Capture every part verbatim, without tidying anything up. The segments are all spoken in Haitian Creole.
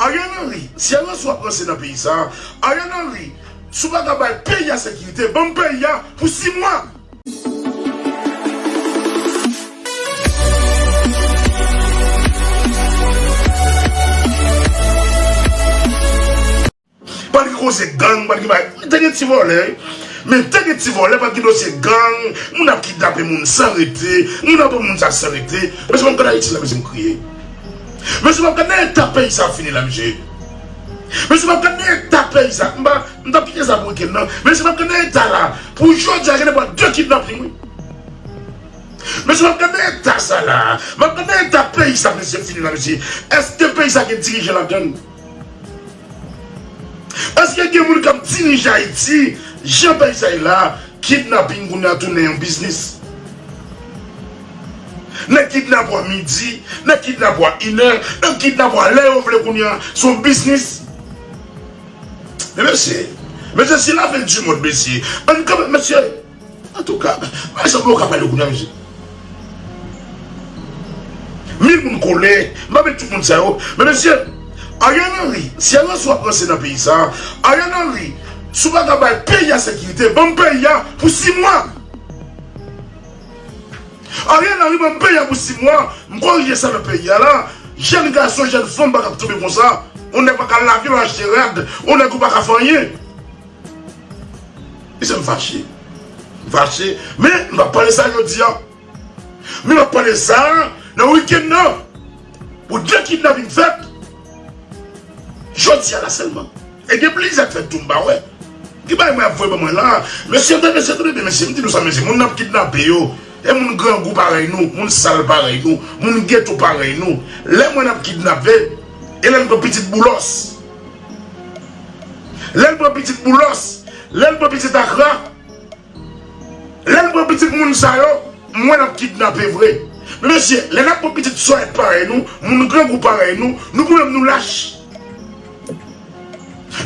Ariel Henry, si Ariel Henry ap ranse nan peyi sa, Ariel Henry, si w pa ka bay peyi a sekirite, ban m peyi a pou sis mwa. Pa t gen koze gang, pa t gen bagay. Te gen ti vòlè, wi. Men te gen ti vòlè, pa t gen dosye gang, moun ap kidnape moun san rete, moun ap pran moun sa san rete. Mesye, m ap gade Ayiti la, mesye, m kriye. Mesye, m ap gade nan eta peyi sa ap fini la, mesye. Mesye, m ap gade nan eta peyi sa. M pa, m t ap kite sa pou wikenn nan. Mesye, m ap gade nan eta la. Pou jodi a, gen nenpòt de kidnaping, wi. Mesye, m ap gade nan eta sa la. M ap gade nan eta peyi sa, mesye, fini la, mesye. Èske peyi sa gen dirijan ladan l? Èske gen moun k ap dirije Ayiti, jan peyi sa ye la, kidnaping kounye a tounen yon biznis? Nèg kidnape w a midi, nèg kidnape w a inè, nèg kidnape w a lè yo vle kounye a, se yon biznis. Men mesye, mesye, c'est la fin du monde, mesye. Ann kanpe, mesye. Antouka, pa sanble w ka pale kounye a, mesye. Mil moun kole, m pa met tout moun sa yo. Men mesye, Ariel Henry, si Ariel Henry ap ranse nan peyi sa, Ariel Henry, si w pa ka bay peyi a sekirite, ban m peyi a pou sis mwa. Ariel Henry, ban m peyi a pou sis mwa, m korije sa nan peyi a la. Jèn gason, jèn fanm pa ka ap tonbe konsa. Yon nèg pa ka lave, yon achte rad, yon nèg ou pa ka fè anyen. Mesye, m fache. M fache. Men, m p ap pale sa jodi a. Men m ap pale sa nan wikenn nan. Pou de kidnaping fèt. Jodi a la sèlman. E gen plizyè k fèt tou m pa wè. Ki bagay mwen ap voye ban mwen la? Mesye, tande, mesye, tande byen, mesye, m di nou sa, mesye. Moun n ap kidnape yo. E moun grangou parèy nou, moun sal parèy nou, moun geto parèy nou. Lè mwen n ap kidnape, e lè n pran pitit Boulos. Lè l pran pitit Boulos, lè l pran pitit Akra, lè l pran pitit moun sa yo, mwen n ap kidnape vre. Men mesye, lè n ap pran pitit sòyèt parèy nou, moun grangou parèy nou, nou pou menm nou lach.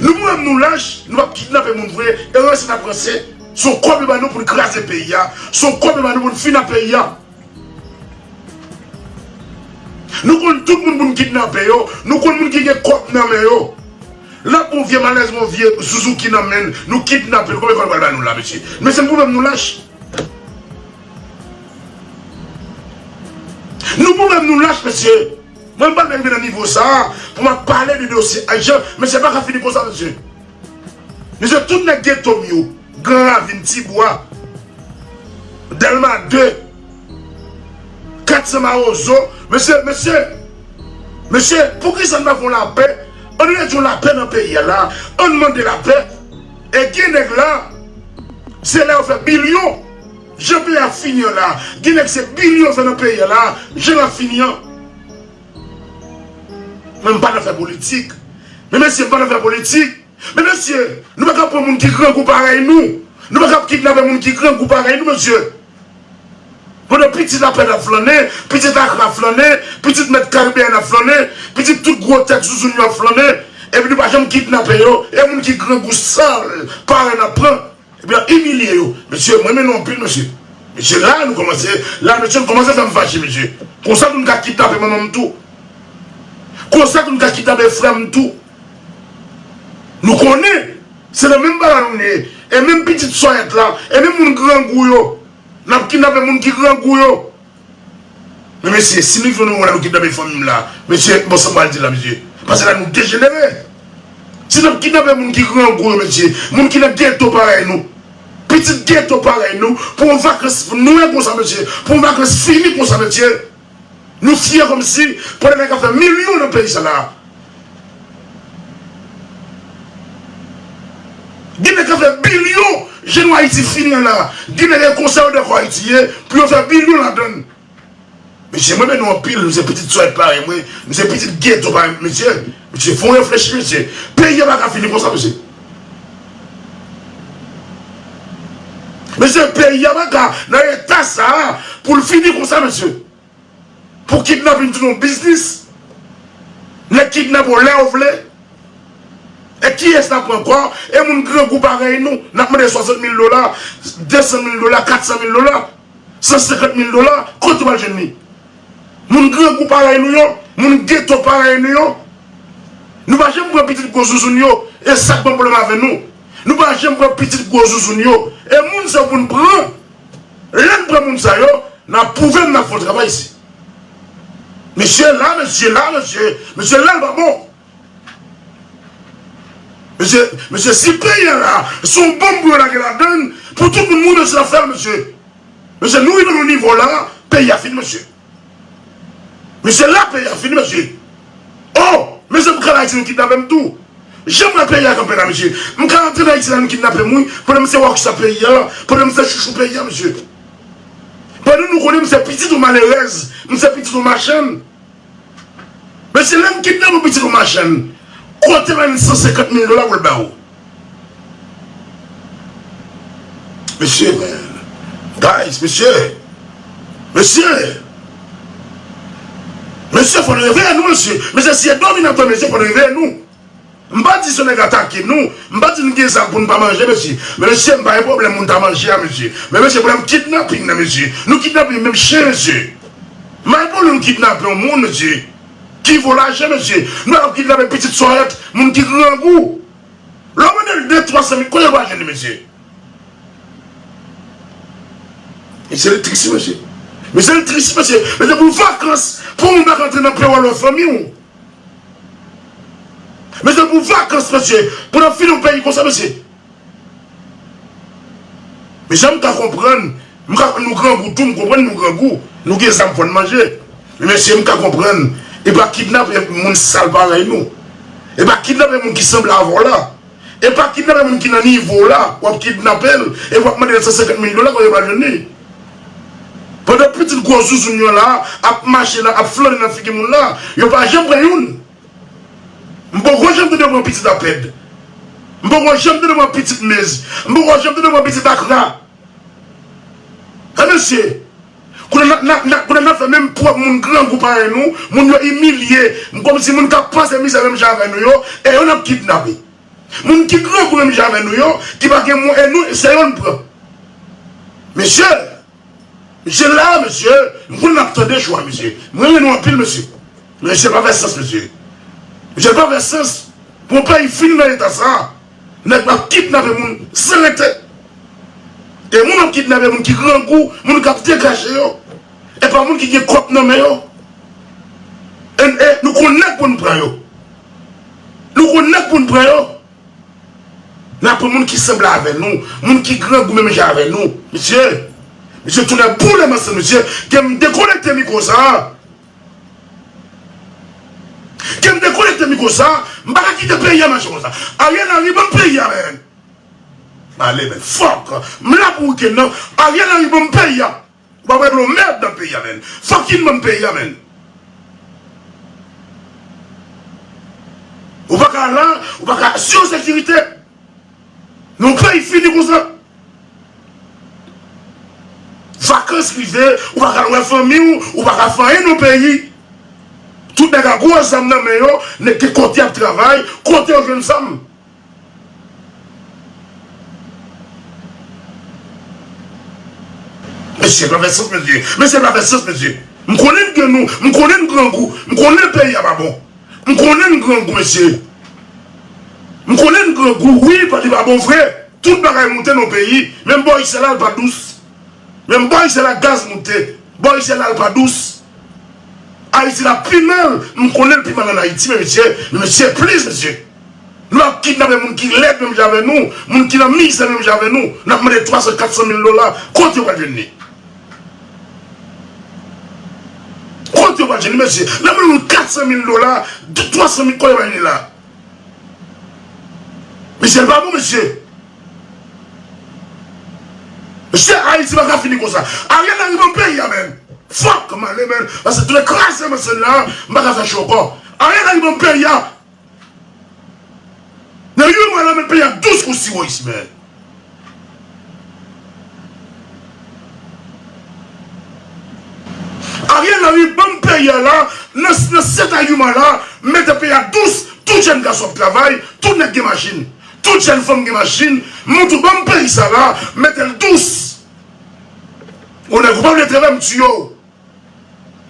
Nou pou menm nou lach, nou p ap kidnape moun vre, e ranse n ap ranse, se yon kòb yo ba nou pou n kraze peyi a, se yon kòb yo ba nou pou n fini ak peyi a. Nou konn tout moun pou n kidnape yo, nou konn moun ki gen kòb nan men yo. L ap yon vye malèz, yon vye zouzouki nan men n, nou kidnape l, konbyen kòb l pral ba nou la, mesye? Mesye, nou pou menm nou lach. Nou pou menm nou lach, mesye. Mwen, m pa t menm rive nan nivo sa a, pou m ap pale de dosye ajan, mesye, pa ka fini konsa, mesye. Mesye, tout nèg geto m yo, Gran Ravin, Tibwa, Dèlma de, Katsan Mawozo, mesye, mesye, mesye, poukisa n pa fè yon lapè? Ann redi yon lapè nan peyi a la, ann mande lapè. E gen nèg la, se la yo fè bilyon. Jan peyi a fini an la, gen nèg se bilyon fè nan peyi a la, jan l ap fini an. Men m pa nan fè politik. Men mesye, m pa nan fè politik. Men mesye, nou pa ka pran moun ki grangou parèy nou. Nou pa ka ap kidnape moun ki grangou parèy nou, mesye. Pandan pitit Lapèn ap flannen, pitit Akra ap flannen, pitit mèt Karibeyèn ap flannen, pitit tout gwo tèt zouzoun yo ap flannen, epi nou pa janm kidnape yo, e moun ki grangou sal parèy n ap pran. Epi y ap imilye yo. Mesye, mwen renmen nou anpil, mesye. Mesye, la nou kòmanse, la, mesye, nou kòmanse fè m fache, mesye. Konsa tou n ka kidnape manman m tou. Konsa tou n ka kidnape frè m tou. Nou konnen, se nan menm bagay nou ye. E menm pitit sòyèt la, e menm moun grangou yo. N ap kidnape moun ki grangou yo. Men mesye, si nou fè nou wè nou kidnape fanmi m la, mesye, bon, sa m pral di la, mesye. Paske la nou dejenere. Si n ap kidnape moun ki grangou yo, mesye, moun ki nan geto parèy nou, pitit geto parèy nou, pou yon vakans nwè konsa, mesye, pou yon vakans fini konsa, mesye, nou fyè kòmsi, pandan nèg ap fè milyon nan peyi sa la. Gen nèg k ap fè bilyon, jan nou Ayiti fini an la. Gen nèg e konsa yo dakò Ayiti ye, pou yo fè bilyon ladan l. Mesye, mwen renmen nou anpil, nou se pitit sòyèt parèy mwen, nou se pitit geto parèy mwen, mesye, mesye, fò w reflechi, mesye. Peyi a pa ka fini konsa, mesye. Mesye, peyi a pa ka nan eta sa a pou l fini konsa, mesye. Pou kidnaping tounen yon biznis. Nèg kidnape w lè yo vle. E kiyès n ap pran ankò? E moun grangou parèy nou, n ap mande swasant mil dola, de san mil dola, kat san mil dola, san senkant mil dola, kote w al jwenn li? Moun grangou parèy nou yo, moun geto parèy nou yo, Nou pa janm pran pitit gwo zouzoun yo, e sa k ban pwoblèm avè nou. Nou pa janm pran pitit gwo zouzoun yo, e moun sa yo pou n pran. Lè n pran moun sa yo, n ap pwouve n ap fè yon travay isi. Mesye la, mesye la, mesye, mesye la, l pa bon. Mesye, mesye, si peyi a la, se yon bonm pou yo lage ladann, pou tout moun mouri, mesye, l ap fè l, mesye. Mesye, nou rive nan nivo la, peyi a fini, mesye. Mesye, la, peyi a fini, mesye. Oh, mesye, m ka al Ayiti, nou kidnape m tou. Jan m wè peyi a kanpe la, mesye. M ka antre nan Ayiti la, nou kidnape m, wi. Pandan m se rockstar peyi a, pandan m se chouchou peyi a, mesye. Pandan nou konnen m se pitit yon malerèz, m se pitit yon machann. Mesye, lè m kidnape yon pitit yon machann, kote w jwenn san senkant mil dola pou l ba ou? Mesye, man. Guys, mesye. Mesye. Mesye, fò n reveye nou, mesye. Mesye, si e dòmi n ap dòmi, mesye, fò n reveye nou. M pa di se nèg atake nou. M pa di n gen zam pou n pa manje, mesye. Men, mesye, m pa gen pwoblèm moun ta manje a, mesye. Men, mesye, pwoblèm kidnaping nan, mesye. Nou kidnape menm chen, mesye. M pa gen pwoblèm kidnape yon moun, mesye. Ki vo lajan, mesye. Nou ap kidnape pitit sòrèt, moun ki grangou. Lè w mande l de, twa san mil, kote w pral jwenn li, mesye? Mesye, l tris, mesye. Mesye, l tris, mesye. Mesye, pou vakans, pou moun pa ka antre nan pewòl fanmi w. Mesye, pou vakans, mesye, pou n ap fini yon peyi konsa, mesye. Mesye, m ka konprann, m ka, nou grangou tou, m konprann nou grangou, nou gen zam fò n manje. Men mesye, m ka konprann, e pa kidnape moun sal parèy nou. E pa kidnape moun ki sanble avè w la. E pa kidnape moun ki nan nivo w la, w ap kidnape l, e w ap mande l san senkant mil dola, kote yo pral jwenn li? Pandan pitit gwo zouzoun yo la, ap mache nan, ap flannen nan figi moun la, yo pa janm pran youn. M poko janm tande yo pran pitit Apèd. M poko janm tande yo pran pitit Mez. M poko janm tande yo pran pitit Akra. An mesye, kounye a n ap, n ap, n ap, kounye a n ap fè menm pwòp moun grangou parèy nou, moun yo imilye, m kòmsi moun k ap pase mizè menm jan avè nou yo, e yo n ap kidnape. Moun ki grangou menm jan avè nou yo, ki pa gen mwen, e nou, se yo n pran. Mesye, mesye la, mesye, m konn n ap tande chwa, mesye. M renmen nou anpil, mesye. Mesye, pa fè sans, mesye. Mesye, pa fè sans. Pou yon peyi fini nan eta sa, nèg ap kidnape moun san rete. E moun ap kidnape moun ki grangou, moun k ap degaje yo. E pa moun ki gen kòb nan men yo. E, e nou konn nèg pou n pran yo. Nou konn nèg pou n pran yo. N ap pran moun ki sanble avè nou, moun ki grangou menm jan avè nou. Mesye, mesye, tounen boule m ansanm, mesye. Ke m dekonekte mikwo sa a. Ke m dekonekte mikwo sa a, m pa ka kite peyi a mache konsa. Ariel Henry, ban m peyi a, men. Ale, men, fòk. M la pou wikenn nan. Ariel Henry, ban m peyi a. Ou pa wè dlo mèd nan peyi a, men. Fucking ban m peyi a, men. Ou pa ka la, ou pa ka asire sekirite. Nan yon peyi fini konsa. Vakans rive, ou pa ka al wè fanmi w, ou pa ka fè anyen nan peyi. Tout nèg a gwo zam nan men yo, nèg gen kote y ap travay, kote yo jwenn zam. Mesye, pa fè sans, mesye. Mesye, pa fè sans, mesye. M konnen n gen nou, m konnen n grangou, m konnen peyi a pa bon. M konnen n grangou, mesye. M konnen n grangou, wi, pa, li pa bon vre. Tout bagay moute nan peyi, menm bò isit la, l pa dous. Menm bò isit la, gaz moute. Bò isit la, l pa dous. Ayiti la pi mal. M konnen l pi mal ann Ayiti, men mesye, men mesye, please, mesye. Nou ap kidnape moun ki lèd menm jan avè nou, moun ki nan mizè menm jan avè nou. N ap mande twa san, kat san mil dola. Kote yo pral jwenn li? Kote yo pral jwenn li, mesye? N ap mande moun kat san mil dola, twa san mil, kote yo pral jwenn li la? Mesye, l pa bon, mesye. Mesye, Ayiti pa ka fini konsa. Ariel Henry ban m peyi a, men. Fuck, m ale, men. Paske tout kraze m sèn la, m pa ka fè cho ankò. Ariel Henry ban m peyi a. Nan yon mwa la, met peyi a dous kou siwo isi, men. Ariel Henry ban m peyi a la, nan, nan sèt a uit mwa la, mete peyi a dous, tout jèn gason ap travay, tout nèg gen machin, tout jèn fanm gen machin, moun tou ban m peyi sa la, mete l dous. Ou nèg ou pa vle travay, m tiye w.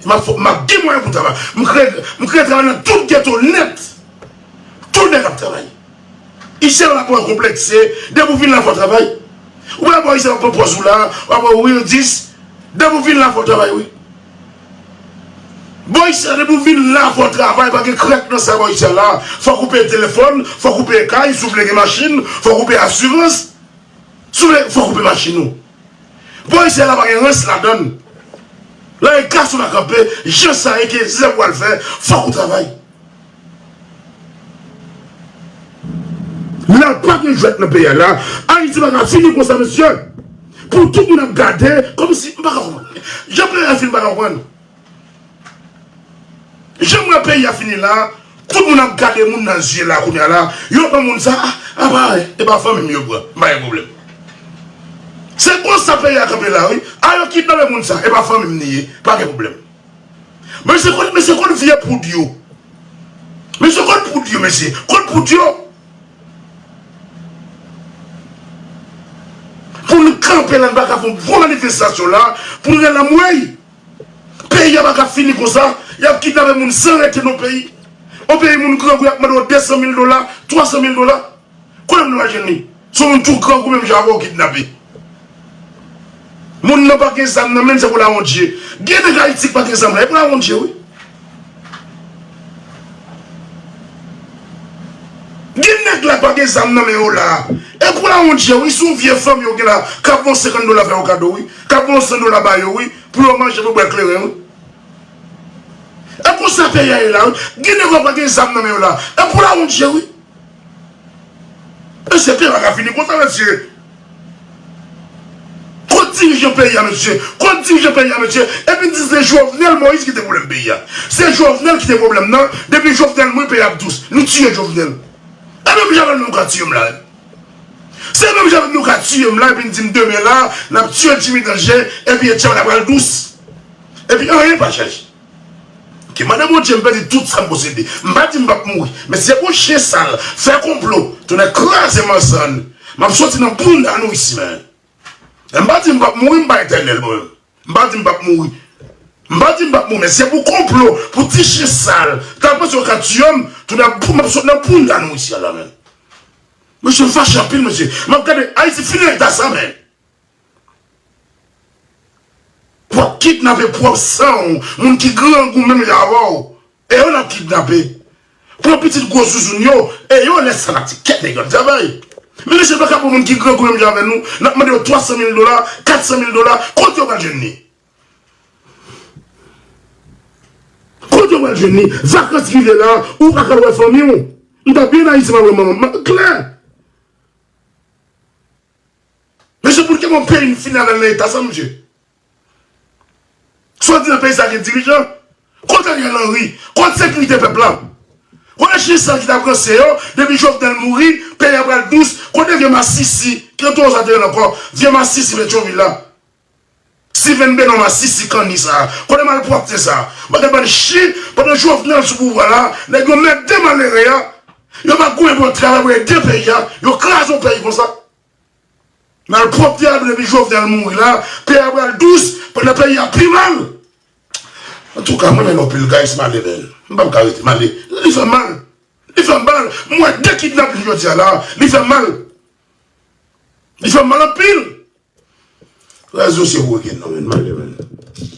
M ap, m ap gen mwayen pou travay. M kreye, m kreye travay nan tout geto nèt. travay. Ayisyen la pa konplekse, depi w vin la fò w travay. Ou pa wè Ayisyen ap pran pòz ou la, w ap wè Will dis, depi w vin la fò w travay, wi. Bò Ayisyen la, depi w vin la fò w travay, pa gen krèk nan sa bò Ayisyen la. Fòk ou peye telefòn, fòk ou peye kay, si w vle gen machin, fòk ou peye asirans. Si w vle, fòk ou peye machin ou. Bò Ayisyen la pa gen rans ladann. Lè e kas ou pa kanpe, jan sa ye ke se sa pou w al fè, fòk ou travay. La pa gen jwèt nan peyi a la. Ayiti pa ka fini konsa, mesye. Pou tout moun ap gade, kòmsi, m pa ka konprann. Jan peyi a fini, m pa ka konprann. Jan m wè peyi a fini la, tout moun ap gade moun nan zye la kounye a la. Yo pran moun sa, a, a pa, e pa fanmi m yo pran, m pa gen pwoblèm. Se konsa peyi a kanpe la, wi. A, yo kidnape moun sa, e pa fanmi m li ye, pa gen pwoblèm. Mesye, kot, mesye, kot vye poud yo? Mesye, kot poud yo, mesye? Kot poud yo? Pou nou kanpe la, nou pa ka fè yon gwo manifestasyon la, pou nou rele anmwey. Peyi a pa ka fini konsa, y ap kidnape moun san rete nan peyi. Yon peyi moun grangou, y ap mande w de san mil dola, twa san mil dola. Kote moun nan pral jwenn li? Se yon moun tou grangou menm jan avè w kidnape. Moun nan pa gen zam nan men l, se pou lawondye. Gen nèg Ayiti k pa gen zam la, e pou lawondye, wi. Gen nèg la pa gen zam nan men yo la. E pou lawondye, wi, se yon vye fanmi yo gen la, k ap ba w senkant dola fè yo kado, wi. K ap ba w san dola ba yo, wi, pou yo manje, pou bwè kleren, wi. E konsa peyi a ye la, wi. Gen nèg yo pa gen zam nan men yo la. E pou lawondye, wi. Mesye, peyi pa ka fini konsa, mesye. Kot dirijan peyi a, mesye? Kot dirijan peyi a, mesye? Epi di se Jovenel Moïse ki te pwoblèm peyi a. Se Jovenel ki te pwoblèm nan. Depi Jovenel mouri, peyi a ap dous. Nou tiye Jovenel. E menm jan nou ka tiye m la. Se menm jan nou ka tiye m la, epi n di m demen la, n ap tiye Jimmy Danje, epi Etienne ap pral dous. Epi anyen pa chanje. Ki mande Bondye m pèdi tout sa m posede. M pa di m p ap mouri. Men se pou chen sal, fè konplo, tounen kraze m an sann. M ap soti nan bounda nou isi, men. M pa di m p ap mouri, m pa etènèl, mwen menm. M pa di m p ap mouri. M pa di m p ap mouri, men se pou konplo, pou ti chen sal. T ap panse yo ka tiye m, tounen m ap soti nan bounda nou isi a la, men. Mesye, m fache anpil, mesye. M ap gade Ayiti fini nan eta sa, men. W ap kidnape pwòp san w, moun ki grangou menm jan avè w. E yo n ap kidnape. Pran pitit gwo zouzoun yo, e yo lè sa n ap di kèt nèg yo ap travay. Men mesye pa ka pran moun ki grangou menm jan avè nou, n ap mande yo twa san mil dola, kat san mil dola, kote yo pral jwenn li? Kote yo pral jwenn li? Vakans rive la, ou pa ka al wè fanmi w. M t ap byen Ayiti, m ap wè manman m, klè. Mesye, pou n gen yon peyi, n fini avè l nan eta sa, mesye. Swa di nan peyi sa gen dirijan? Kote Ariel Henry? Kote sekirite pèp la? Kote chen sal ki t ap ranse yo? Depi Jovenel mouri, peyi a pral dous. Kote vye masisi? Ki rete Ozateyèl ankò? Vye masisi Petyonvil la. Steven Benoît masisi kanni sa. Kote malpwòpte sa? Pandan bann chen, pandan Jovenel sou pouvwa la, nèg yo mèt de malere a. Yo pa goumen pou yo travay pou ede peyi a. Yo kraze yon peyi konsa. Malpwòpte a depi Jovenel mouri la, peyi a pral dous, pandan peyi a pi mal. Antouka, mwen renmen nou anpil, guys, m ale, men. M p ap ka rete, m ale. Li fè m mal. Li fè m mal. M wè de kidnapin jodi a la, li fè m mal. Li fè m mal anpil. Rezo se pou gen non, men, m ale, men.